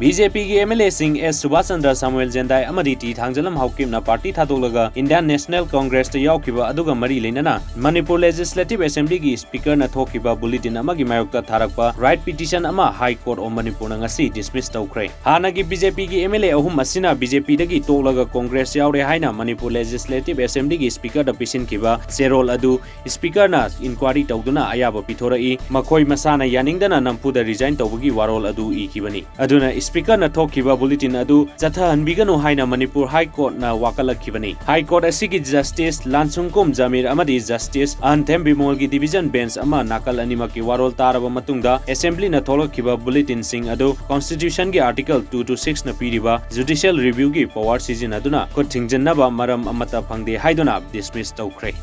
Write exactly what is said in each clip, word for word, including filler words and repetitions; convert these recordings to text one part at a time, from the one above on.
B J ꯄꯤꯒꯤ M L ꯑꯦꯁꯤꯡ ꯑꯦꯁ ꯁꯨꯕꯥꯁ ꯆꯟꯗ꯭ꯔ, ꯁꯥꯃꯨꯑꯦꯜ ꯖꯦꯟꯗꯥꯏ ꯑꯃꯗꯤ T ꯊꯥꯡꯖꯂꯝ ꯍꯥꯎꯀꯤꯞꯅ party ꯊꯥꯗꯣꯛꯂꯒ Indian national ꯀꯣꯡꯒ꯭ꯔꯦꯁꯇ ꯌꯥꯎꯈꯤꯕ ꯑꯗꯨꯒ ꯃꯔꯤ ꯂꯩꯅꯅ ꯃꯅꯤꯄꯨꯔ ꯂꯦꯖꯤꯁꯂꯦꯇꯤꯚ ꯑꯦꯁꯦꯝꯕ꯭ꯂꯤꯒꯤ ꯁ꯭ꯄꯤꯀꯔꯅ ꯊꯣꯛꯈꯤꯕ ꯕꯨꯂꯦꯇꯤꯟ ꯑꯃꯒꯤ ꯃꯥꯌꯣꯛꯇ ꯊꯥꯔꯛꯄ ꯔꯥꯏꯠ ꯄꯤꯇꯤꯁꯟ ꯑꯃ ꯍꯥꯏ ꯀꯣꯔꯠ ꯑꯣꯐ ꯃꯅꯤꯄꯨꯔꯅ ꯉꯁꯤ ꯗꯤꯁꯃꯤꯁ ꯇꯧꯈ꯭ꯔꯦ꯫ ꯍꯥꯟꯅꯒꯤ ꯕꯤ ꯖꯦ ꯄꯤꯒꯤ ꯑꯦꯝ ꯑꯦꯜ ꯑꯦ ꯑꯍꯨꯝ ꯑꯁꯤꯅ ꯕꯤ ꯖꯦ ꯄꯤꯗꯒꯤ ꯇꯣꯛꯂꯒ ꯀꯣꯡꯒ꯭ꯔꯦꯁ ꯌꯥꯎꯔꯦ ꯍꯥꯏꯅ ꯃꯅꯤꯄꯨꯔ ꯂꯦꯖꯤꯁꯂꯦꯇꯤꯚ ꯑꯦꯁꯦꯝꯕ꯭ꯂꯤꯒꯤ ꯁ꯭ꯄꯤꯀꯔꯗ ꯄꯤꯁꯤꯟꯈꯤꯕ ꯆꯦꯔꯣꯜ ꯑꯗꯨ ꯁ꯭ꯄꯤꯀꯔꯅ ꯏꯟꯀ꯭ꯋꯥꯔꯤ ꯇꯧꯗꯨꯅ ꯑꯌꯥꯕ ꯄꯤꯊꯣꯔꯛꯏ꯫ ꯃꯈꯣꯏ ꯃꯁꯥꯅ ꯌꯥꯅꯤꯡꯗꯅ ꯅꯝꯐꯨꯗ ꯔꯤꯖꯥꯏꯟ ꯇꯧꯕꯒꯤ ꯋꯥꯔꯣꯜ ꯑꯗꯨ ꯏꯈꯤꯕꯅꯤ꯫ ꯑꯗꯨꯅ ꯁ꯭ꯄꯤꯀꯔꯅ ꯊꯣꯛꯈꯤꯕ ꯕꯨꯂꯦꯇꯤꯟ ꯑꯗꯨ ꯆꯠꯊꯍꯟꯕꯤꯒꯅꯨ ꯍꯥꯏꯅ ꯃꯅꯤꯄꯨꯔ ꯍꯥꯏ ꯀꯣꯔꯠꯅ ꯋꯥꯀꯠꯂꯛꯈꯤꯕꯅꯤ꯫ ꯍꯥꯏ ꯀꯣꯔꯠ ꯑꯁꯤꯒꯤ ꯖꯁꯇꯤꯁ ꯂꯥꯟꯁꯨꯡꯀꯨꯝ ꯖꯥꯃꯤꯔ ꯑꯃꯗꯤ ꯖꯁꯇꯤꯁ ꯑꯍꯟꯊꯦꯝ ꯕꯤꯃꯣꯜꯒꯤ ꯗꯤꯚꯤꯖꯟ ꯕꯦꯟꯆ ꯑꯃ ꯅꯥꯀꯜ ꯑꯅꯤꯃꯛꯀꯤ ꯋꯥꯔꯣꯜ ꯇꯥꯔꯕ ꯃꯇꯨꯡꯗ ꯑꯦꯁꯦꯝꯕ꯭ꯂꯤꯅ ꯊꯣꯛꯂꯛꯈꯤꯕ ꯕꯨꯂꯦꯇꯤꯟꯁꯤꯡ ꯑꯗꯨ ꯀꯣꯟꯁꯇꯤꯇ꯭ꯌꯨꯁꯟꯒꯤ ꯑꯥꯔꯇꯤꯀꯜ two two six ꯅ ꯄꯤꯔꯤꯕ ꯖꯨꯗꯤꯁꯤꯌꯦꯜ ꯔꯤꯚ꯭ꯌꯨꯒꯤ ꯄꯋꯥꯔ ꯁꯤꯖꯤꯟꯅꯗꯨꯅ ꯈꯨꯠ ꯊꯤꯡꯖꯤꯟꯅꯕ ꯃꯔꯝ ꯑꯃꯠꯇ ꯐꯪꯗꯦ ꯍꯥꯏꯗꯨꯅ ꯗꯤꯁꯃꯤꯁ ꯇꯧꯈ꯭ꯔꯦ꯫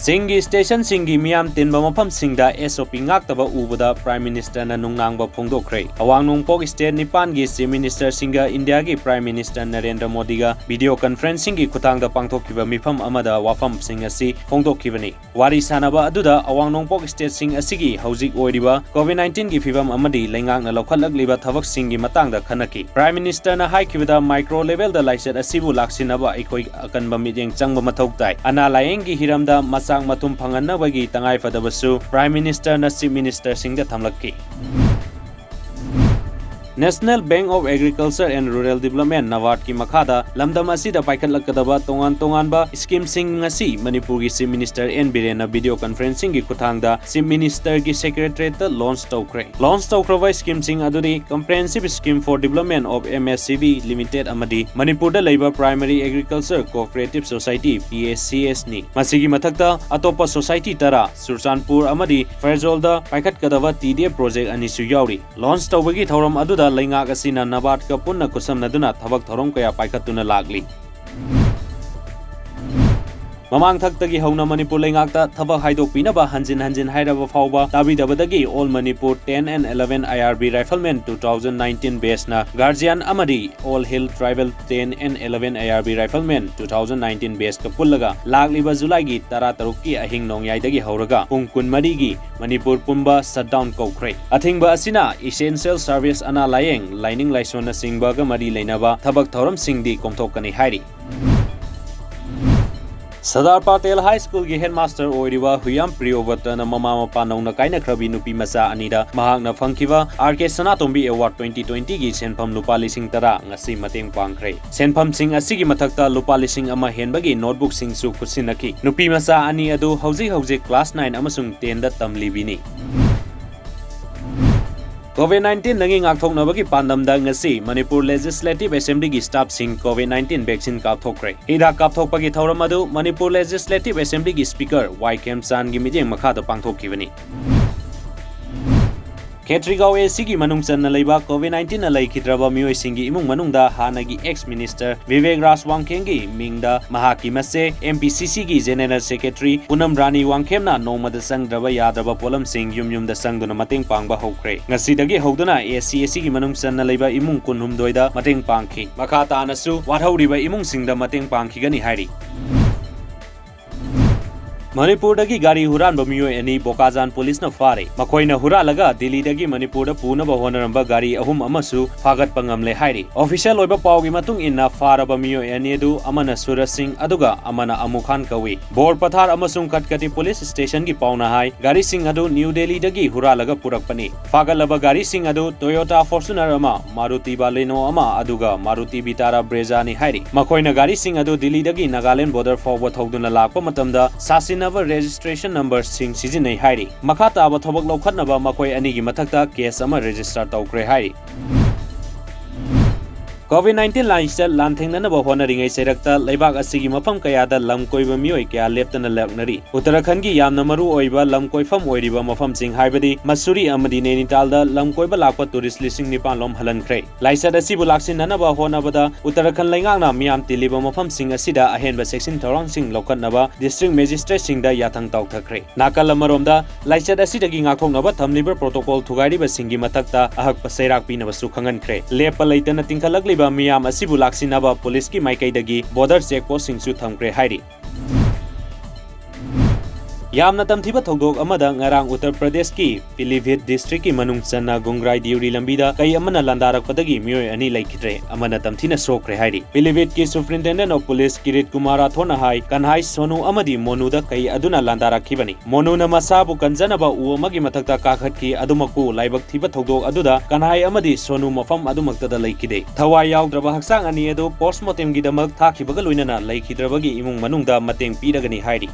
ꯆꯤꯡꯒꯤ ꯁ꯭ꯇꯦꯁꯟꯁꯤꯡꯒꯤ ꯃꯤꯌꯥꯝ ꯇꯤꯟꯕ ꯃꯐꯝꯁꯤꯡꯗ ꯑꯦꯁ ꯑꯣ ꯄꯤ ꯉꯥꯛꯇꯕ ꯎꯕꯗ ꯄ꯭ꯔꯥꯏꯝ ꯃꯤꯅꯤꯁꯇꯔꯅ ꯅꯨꯡꯅꯥꯡꯕ ꯐꯣꯡꯗꯣꯛꯈ꯭ꯔꯦ꯫ ꯑꯋꯥꯡ ꯅꯣꯡꯄꯣꯛ ꯁ꯭ꯇꯦꯠ ꯅꯤꯄꯥꯟꯒꯤ ꯆꯤꯐ ꯃꯤꯅꯤꯁꯇꯔꯁꯤꯡꯒ ꯏꯟꯗꯤꯌꯥꯒꯤ ꯄ꯭ꯔꯥꯏꯝ ꯃꯤꯅꯤꯁꯇꯔ ꯅꯔꯦꯟꯗ꯭ꯔ ꯃꯣꯗꯤꯒ ꯚꯤꯗꯤꯑꯣ ꯀꯟꯐꯔꯦꯟꯁꯤꯡꯒꯤ ꯈꯨꯠꯊꯥꯡꯗ ꯄꯥꯡꯊꯣꯛꯈꯤꯕ ꯃꯤꯐꯝ ꯑꯃꯗ ꯋꯥꯐꯝꯁꯤꯡ ꯑꯁꯤ ꯐꯣꯡꯗꯣꯛꯈꯤꯕꯅꯤ꯫ ꯋꯥꯔꯤ ꯁꯥꯅꯕ ꯑꯗꯨꯗ ꯑꯋꯥꯡ ꯅꯣꯡꯄꯣꯛ ꯁ꯭ꯇꯦꯠꯁꯤꯡ ꯑꯁꯤꯒꯤ ꯍꯧꯖꯤꯛ ꯑꯣꯏꯔꯤꯕ ꯀꯣꯚꯤꯗ nineteen ꯒꯤ ꯐꯤꯚꯝ ꯑꯃꯗꯤ ꯂꯩꯉꯥꯛꯅ ꯂꯧꯈꯠꯂꯛꯂꯤꯕ ꯊꯕꯛꯁꯤꯡꯒꯤ ꯃꯇꯥꯡꯗ ꯈꯟꯅꯈꯤ꯫ ꯄ꯭ꯔꯥꯏꯝ ꯃꯤꯅꯤꯁꯇꯔꯅ ꯍꯥꯏꯈꯤꯕꯗ ꯃꯥꯏꯀ꯭ꯔꯣ ꯂꯦꯚꯦꯜꯗ ꯂꯥꯏꯆꯠ ꯑꯁꯤꯕꯨ ꯂꯥꯛꯁꯤꯟꯅꯕ ꯑꯩꯈꯣꯏ ꯑꯀꯟꯕ ꯃꯤꯠꯌꯦꯡ ꯆꯪꯕ ꯃꯊꯧ ꯇꯥꯏ꯫ ꯑꯅꯥ ꯂꯥꯌꯦꯡꯒꯤ ꯍꯤꯔꯝꯗ ꯃꯆꯥꯛ ꯃꯊꯨꯝ ꯐꯪꯍꯟꯅꯕꯒꯤ ꯇꯉꯥꯏꯐꯗꯕꯁꯨ ꯄ꯭ꯔꯥꯏꯝ ꯃꯤꯅꯤꯁꯇꯔꯅ ꯆꯤꯐ ꯃꯤꯅꯤꯁꯇꯔꯁꯤꯡꯗ ꯊꯝꯂꯛꯈꯤ꯫ National Bank of Agriculture and Rural Development, ꯅꯕꯥꯔꯗꯀꯤ ꯃꯈꯥꯗ ꯂꯝꯗꯝ ꯑꯁꯤꯗ ꯄꯥꯏꯈꯠꯂꯛꯀꯗꯕ ꯇꯣꯉꯥꯟ ꯇꯣꯉꯥꯟꯕ ꯁ꯭ꯀꯤꯝꯁꯤꯡ ꯉꯁꯤ ꯃꯅꯤꯄꯨꯔꯒꯤ ꯆꯤꯐ ꯃꯤꯅꯤꯁꯇꯔ ꯑꯦꯟ ꯕꯤꯔꯦꯟꯅ ꯚꯤꯗꯤꯑꯣ ꯀꯟꯐꯔꯦꯟꯁꯤꯡꯒꯤ ꯈꯨꯠꯊꯥꯡꯗ ꯆꯤꯐ ꯃꯤꯅꯤꯁꯇꯔꯒꯤ ꯁꯦꯀ꯭ꯔꯦꯇꯔꯤꯌꯦꯠꯇ ꯂꯣꯟꯆ ꯇꯧꯈ꯭ꯔꯦ꯫ ꯂꯣꯟꯆ ꯇꯧꯈ꯭ꯔꯕ ꯁ꯭ꯀꯤꯝꯁꯤꯡ ꯑꯗꯨꯗꯤ Comprehensive Scheme for Development of M S C B Limited ꯑꯃꯗꯤ ꯃꯅꯤꯄꯨꯔꯗ ꯂꯩꯕ Primary Agriculture Cooperative Society, P A C S ꯅꯤ꯫ ꯃꯁꯤꯒꯤ ꯃꯊꯛꯇ ꯑꯇꯣꯞꯄ ꯁꯣꯁꯥꯏꯇꯤ ꯇꯔꯥ, ꯆꯨꯔꯆꯥꯟꯄꯨꯔ ꯑꯃꯗꯤ ꯐꯦꯔꯖꯣꯜꯗ ꯄꯥꯏꯈꯠꯀꯗꯕ ꯇꯤ ꯗꯤ ꯑꯦꯐ ꯄ꯭ꯔꯣꯖꯦꯛ ꯑꯅꯤꯁꯨ ꯌꯥꯎꯔꯤ꯫ ꯂꯣꯟꯆ ꯇꯧꯕꯒꯤ ꯊꯧꯔꯝ ꯑꯗꯨꯗ ꯂꯩꯉꯥꯛ ꯑꯁꯤꯅ ꯅꯕꯥꯔꯗꯀ ꯄꯨꯟꯅ ꯈꯨꯠꯁꯝꯅꯗꯨꯅ ꯊꯕꯛ ꯊꯧꯔꯝ ꯀꯌꯥ ꯄꯥꯏꯈꯠꯇꯨꯅ ꯂꯥꯛꯂꯤ꯫ ꯃꯃꯥꯡ ꯊꯛꯇꯒꯤ ꯍꯧꯅ ꯃꯅꯤꯄꯨꯔ ꯂꯩꯉꯥꯛꯇ ꯊꯕꯛ ꯍꯥꯏꯗꯣꯛꯄꯤꯅꯕ ꯍꯟꯖꯤꯟ ꯍꯟꯖꯤꯟ ꯍꯥꯏꯔꯕ ꯐꯥꯎꯕ ꯇꯥꯕꯤꯗꯕꯗꯒꯤ All Manipur ten and eleven I R B Riflemen two thousand nineteen batchꯅ guardian ꯑꯃꯗꯤ All Hill Tribal ten and eleven I R B Riflemen two thousand nineteen batchꯀ ꯄꯨꯜꯂꯒ ꯂꯥꯛꯂꯤꯕ ꯖꯨꯂꯥꯏꯒꯤ ꯇꯔꯥꯇꯔꯨꯛꯀꯤ ꯑꯍꯤꯡ ꯅꯣꯡꯌꯥꯏꯗꯒꯤ ꯍꯧꯔꯒ ꯄꯨꯡ ꯀꯨꯟꯃꯔꯤꯒꯤ ꯃꯅꯤꯄꯨꯔ ꯄꯨꯝꯕ shutdown ꯀꯧꯈ꯭ꯔꯦ꯫ ꯑꯊꯤꯡꯕ ꯑꯁꯤꯅ essential service, ꯑꯅꯥ ꯂꯥꯌꯦꯡ, ꯂꯥꯏꯅꯤꯡ ꯂꯥꯏꯁꯣꯟꯅꯆꯤꯡꯕꯒ ꯃꯔꯤ ꯂꯩꯅꯕ ꯊꯕꯛ ꯊꯧꯔꯝꯁꯤꯡꯗꯤ ꯀꯣꯝꯊꯣꯛꯀꯅꯤ ꯍꯥꯏꯔꯤ꯫ ꯁꯔꯗꯥꯔ ꯄꯥꯇꯦꯜ ꯍꯥꯏ ꯁ꯭ꯀꯨꯜꯒꯤ ꯍꯦꯗꯃꯥꯁꯇꯔ ꯑꯣꯏꯔꯤꯕ ꯍꯨꯌꯥꯝ ꯄ꯭ꯔꯤꯌꯣꯕ꯭ꯔꯇꯅ ꯃꯃꯥ ꯃꯄꯥ ꯅꯧꯅ ꯀꯥꯏꯅꯈ꯭ꯔꯕꯤ ꯅꯨꯄꯤ ꯃꯆꯥ ꯑꯅꯤꯗ ꯃꯍꯥꯛꯅ ꯐꯪꯈꯤꯕ ꯑꯥꯔ ꯀꯦ ꯁꯅꯥꯇꯣꯝꯕꯤ ꯑꯦꯋꯥꯔꯗ twenty twentyꯒꯤ ꯁꯦꯟꯐꯝ ꯂꯨꯄꯥ ꯂꯤꯁꯤꯡ ꯇꯔꯥ ꯉꯁꯤ ꯃꯇꯦꯡ ꯄꯥꯡꯈ꯭ꯔꯦ꯫ ꯁꯦꯟꯐꯝꯁꯤꯡ ꯑꯁꯤꯒꯤ ꯃꯊꯛꯇ ꯂꯨꯄꯥ ꯂꯤꯁꯤꯡ ꯑꯃ ꯍꯦꯟꯕꯒꯤ ꯅꯣꯠꯕꯨꯛꯁꯤꯡꯁꯨ ꯈꯨꯠꯁꯤꯟꯅꯈꯤ꯫ ꯅꯨꯄꯤ ꯃꯆꯥ ꯑꯅꯤ ꯑꯗꯨ ꯍꯧꯖꯤꯛ ꯍꯧꯖꯤꯛ class nine ꯑꯃꯁꯨꯡ tenꯗ ꯇꯝꯂꯤꯕꯤꯅꯤ꯫ COVID nineteenꯗꯒꯤ ꯉꯥꯛꯊꯣꯛꯅꯕꯒꯤ ꯄꯥꯟꯗꯝꯗ ꯉꯁꯤ Manipur Legislative Assemblyꯒꯤ staffꯁꯤꯡ COVID nineteen vaccine ꯀꯥꯞꯊꯣꯛꯈ꯭ꯔꯦ꯫ ꯍꯤꯗꯥꯛ ꯀꯥꯞꯊꯣꯛꯄꯒꯤ ꯊꯧꯔꯝ ꯑꯗꯨ ꯃꯅꯤꯄꯨꯔ Legislative Assemblyꯒꯤ Speaker ꯋꯥꯏ ꯈꯦꯝꯆꯥꯟꯒꯤ ꯃꯤꯠꯌꯦꯡ ꯃꯈꯥꯗ ꯄꯥꯡꯊꯣꯛꯈꯤꯕꯅꯤ꯫ ꯈꯦꯇ꯭ꯔꯤꯒꯥꯎ ACꯒꯤ ꯃꯅꯨꯡ ꯆꯟꯅ ꯂꯩꯕ COVID nineteenꯅ ꯂꯩꯈꯤꯗ꯭ꯔꯕ ꯃꯤꯑꯣꯏꯁꯤꯡꯒꯤ ꯏꯃꯨꯡ ꯃꯅꯨꯡꯗ ꯍꯥꯟꯅꯒꯤ ex minister ꯚꯤꯕꯦꯛ ꯔꯥꯖ ꯋꯥꯡꯈꯦꯝꯒꯤ ꯃꯤꯡꯗ ꯃꯍꯥꯛꯀꯤ ꯃꯆꯦ, MPCCꯒꯤ General Secretary ꯄꯨꯅꯝ ꯔꯥꯅꯤ ꯋꯥꯡꯈꯦꯝꯅ ꯅꯣꯡꯃꯗ ꯆꯪꯗ꯭ꯔꯕ ꯌꯥꯗ꯭ꯔꯕ ꯄꯣꯠꯂꯝꯁꯤꯡ ꯌꯨꯝ ꯌꯨꯝꯗ ꯆꯪꯗꯨꯅ ꯃꯇꯦꯡ ꯄꯥꯡꯕ ꯍꯧꯈ꯭ꯔꯦ꯫ ꯉꯁꯤꯗꯒꯤ ꯍꯧꯗꯨꯅ ACACꯒꯤ ꯃꯅꯨꯡ ꯆꯟꯅ ꯂꯩꯕ ꯏꯃꯨꯡ ꯀꯨꯟꯍꯨꯝꯗꯣꯏꯗ ꯃꯇꯦꯡ ꯄꯥꯡꯈꯤ꯫ ꯃꯈꯥ ꯇꯥꯅꯁꯨ ꯋꯥꯠꯍꯧꯔꯤꯕ ꯏꯃꯨꯡꯁꯤꯡꯗ ꯃꯇꯦꯡ ꯄꯥꯡꯈꯤꯒꯅꯤ ꯍꯥꯏꯔꯤ꯫ ꯃꯅꯤꯄꯨꯔꯗꯒꯤ ꯒꯥꯔꯤ ꯍꯨꯔꯥꯟꯕ ꯃꯤꯑꯣꯏ ꯑꯅꯤ ꯕꯣꯀꯥꯖꯥꯟ ꯄꯨꯂꯤꯁꯅ ꯐꯥꯔꯦ꯫ ꯃꯈꯣꯏꯅ ꯍꯨꯔꯥꯜꯂꯒ ꯗꯤꯜꯂꯤꯗꯒꯤ ꯃꯅꯤꯄꯨꯔꯗ ꯄꯨꯅꯕ ꯍꯣꯠꯅꯔꯝꯕ ꯒꯥꯔꯤ ꯑꯍꯨꯝ ꯑꯃꯁꯨ ꯐꯥꯒꯠꯄ ꯉꯝꯂꯦ ꯍꯥꯏꯔꯤ꯫ Official ꯑꯣꯏꯕ ꯄꯥꯎꯒꯤ ꯃꯇꯨꯡ ꯏꯟꯅ, ꯐꯥꯔꯕ ꯃꯤꯑꯣꯏ ꯑꯅꯤ ꯑꯗꯨ ꯑꯃꯅ ꯁꯨꯔꯖ ꯁꯤꯡ ꯑꯗꯨꯒ ꯑꯃꯅ ꯑꯃꯨ ꯈꯥꯟ ꯀꯧꯏ꯫ ꯕꯣꯔ ꯄꯊꯥꯔ ꯑꯃꯁꯨꯡ ꯈꯠꯀꯇꯤ ꯄꯨꯂꯤꯁ ꯁ꯭ꯇꯦꯁꯟꯒꯤ ꯄꯥꯎꯅ ꯍꯥꯏ, ꯒꯥꯔꯤꯁꯤꯡ ꯑꯗꯨ ꯅ꯭ꯌꯨ ꯗꯦꯜꯂꯤꯗꯒꯤ ꯍꯨꯔꯥꯜꯂꯒ ꯄꯨꯔꯛꯄꯅꯤ꯫ ꯐꯥꯒꯠꯂꯕ ꯒꯥꯔꯤꯁꯤꯡ ꯑꯗꯨ Toyota Fortuner ꯑꯃ, Maruti Baleno ꯑꯃ, ꯑꯗꯨꯒ Maruti Vitara Brezzani ꯍꯥꯏꯔꯤ꯫ ꯃꯈꯣꯏꯅ ꯒꯥꯔꯤꯁꯤꯡ ꯑꯗꯨ ꯗꯤꯜꯂꯤꯗꯒꯤ ꯅꯥꯒꯥꯂꯦꯟ border ꯐꯥꯎꯕ ꯊꯧꯗꯨꯅ ꯂꯥꯛꯄ ꯃꯇꯝꯗ ꯁꯥꯁꯤꯟꯅꯕ registration numberꯁꯤꯡ ꯁꯤꯖꯤꯟꯅꯩ ꯍꯥꯏꯔꯤ꯫ ꯃꯈꯥ ꯇꯥꯕ ꯊꯕꯛ ꯂꯧꯈꯠꯅꯕ ꯃꯈꯣꯏ ꯑꯅꯤꯒꯤ ꯃꯊꯛꯇ case ꯑꯃ register ꯇꯧꯈ꯭ꯔꯦ ꯍꯥꯏꯔꯤ꯫ COVID nineteen ꯂꯥꯏꯆꯠ ꯂꯥꯟꯊꯦꯡꯅꯅꯕ ꯍꯣꯠꯅꯔꯤꯉꯩ ꯆꯩꯔꯛꯇ ꯂꯩꯕꯥꯛ ꯑꯁꯤꯒꯤ ꯃꯐꯝ ꯀꯌꯥꯗ ꯂꯝ ꯀꯣꯏꯕ ꯃꯤꯑꯣꯏ ꯀꯌꯥ ꯂꯦꯞꯇꯅ ꯂꯥꯛꯅꯔꯤ꯫ ꯎꯠꯇꯔꯈꯟꯒꯤ ꯌꯥꯝꯅ ꯃꯔꯨ ꯑꯣꯏꯕ ꯂꯝ ꯀꯣꯏꯐꯝ ꯑꯣꯏꯔꯤꯕ ꯃꯐꯝꯁꯤꯡ, ꯍꯥꯏꯕꯗꯤ ꯃꯁꯨꯔꯤ ꯑꯃꯗꯤ ꯅꯦꯅꯤꯇꯥꯜꯗ ꯂꯝ ꯀꯣꯏꯕ ꯂꯥꯛꯄ tourist ꯂꯤꯁꯤꯡ ꯅꯤꯄꯥꯟ ꯂꯣꯝ ꯍꯜꯍꯟꯈ꯭ꯔꯦ꯫ ꯂꯥꯏꯆꯠ ꯑꯁꯤꯕꯨ ꯂꯥꯛꯁꯤꯟꯅꯅꯕ ꯍꯣꯠꯅꯕꯗ ꯎꯠꯇꯔꯈꯟ ꯂꯩꯉꯥꯛꯅ ꯃꯤꯌꯥꯝ ꯇꯤꯜꯂꯤꯕ ꯃꯐꯝꯁꯤꯡ ꯑꯁꯤꯗ ꯑꯍꯦꯟꯕ ꯆꯦꯛꯁꯤꯟ ꯊꯧꯔꯥꯡꯁꯤꯡ ꯂꯧꯈꯠꯅꯕ district magistrate ꯁꯤꯡꯗ ꯌꯥꯊꯪ ꯇꯧꯊꯈ꯭ꯔꯦ꯫ ꯅꯥꯀꯜ ꯑꯃꯔꯣꯝꯗ, ꯂꯥꯏꯆꯠ ꯑꯁꯤꯗꯒꯤ ꯉꯥꯛꯊꯣꯛꯅꯕ ꯊꯝꯂꯤꯕ protocol ꯊꯨꯒꯥꯏꯔꯤꯕꯁꯤꯡꯒꯤ ꯃꯊꯛꯇ ꯑꯍꯛꯄ ꯆꯩꯔꯥꯛ ꯄꯤꯅꯕꯁꯨ ꯈꯪꯍꯟꯈ꯭ꯔꯦ꯫ ꯂꯦꯞꯄ ꯂꯩꯇꯅ ꯇꯤꯡꯈꯠꯂꯛꯂꯤꯕ ꯃꯤꯌꯥꯝ ꯑꯁꯤꯕꯨ ꯂꯥꯛꯁꯤꯟꯅꯕ ꯄꯨꯂꯤꯁꯀꯤ ꯃꯥꯏꯀꯩꯗꯒꯤ border check post ꯁꯤꯡꯁꯨ ꯊꯝꯈ꯭ꯔꯦ ꯍꯥꯏꯔꯤ꯫ ꯌꯥꯝꯅ ꯇꯝꯊꯤꯕ ꯊꯧꯗꯣꯛ ꯑꯃꯗ ꯉꯔꯥꯡ ꯎꯠꯇꯔ ꯄ꯭ꯔꯗꯦꯁꯀꯤ ꯄꯤꯂꯤꯚꯤꯠ district ꯀꯤ ꯃꯅꯨꯡ ꯆꯟꯅ ꯒꯨꯡꯒ꯭ꯔꯥꯏ ꯗꯤꯎꯔꯤ ꯂꯝꯕꯤꯗ ꯀꯩ ꯑꯃꯅ ꯂꯥꯟꯗꯥꯔꯛꯄꯗꯒꯤ ꯃꯤꯑꯣꯏ ꯑꯅꯤ ꯂꯩꯈꯤꯗ꯭ꯔꯦ, ꯑꯃꯅ ꯇꯝꯊꯤꯅ ꯁꯣꯛꯈ꯭ꯔꯦ ꯍꯥꯏꯔꯤ꯫ ꯄꯤꯂꯤꯚꯤꯠꯀꯤ Superintendent of Police ꯀꯤꯔꯤꯠ ꯀꯨꯃꯥꯔ ꯔꯥꯊꯣꯔꯅ ꯍꯥꯏ, ꯀꯟꯍꯥꯏ, ꯁꯣꯅꯨ ꯑꯃꯗꯤ ꯃꯣꯅꯨꯗ ꯀꯩ ꯑꯗꯨꯅ ꯂꯥꯟꯗꯥꯔꯛꯈꯤꯕꯅꯤ꯫ ꯃꯣꯅꯨꯅ ꯃꯁꯥꯕꯨ ꯀꯟꯖꯅꯕ ꯎ ꯑꯃꯒꯤ ꯃꯊꯛꯇ ꯀꯥꯈꯠꯈꯤ, ꯑꯗꯨꯃꯛꯄꯨ ꯂꯥꯏꯕꯛ ꯊꯤꯕ ꯊꯧꯗꯣꯛ ꯑꯗꯨꯗ ꯀꯟꯍꯥꯏ ꯑꯃꯗꯤ ꯁꯣꯅꯨ ꯃꯐꯝ ꯑꯗꯨꯃꯛꯇꯗ ꯂꯩꯈꯤꯗꯦ꯫ ꯊꯋꯥꯏ ꯌꯥꯎꯗ꯭ꯔꯕ ꯍꯛꯆꯥꯡ ꯑꯅꯤ ꯑꯗꯨ post mortem ꯒꯤꯗꯃꯛ ꯊꯥꯈꯤꯕꯒ ꯂꯣꯏꯅꯅ ꯂꯩꯈꯤꯗ꯭ꯔꯕꯒꯤ ꯏꯃꯨꯡ ꯃꯅꯨꯡꯗ ꯃꯇꯦꯡ ꯄꯤꯔꯒꯅꯤ ꯍꯥꯏꯔꯤ꯫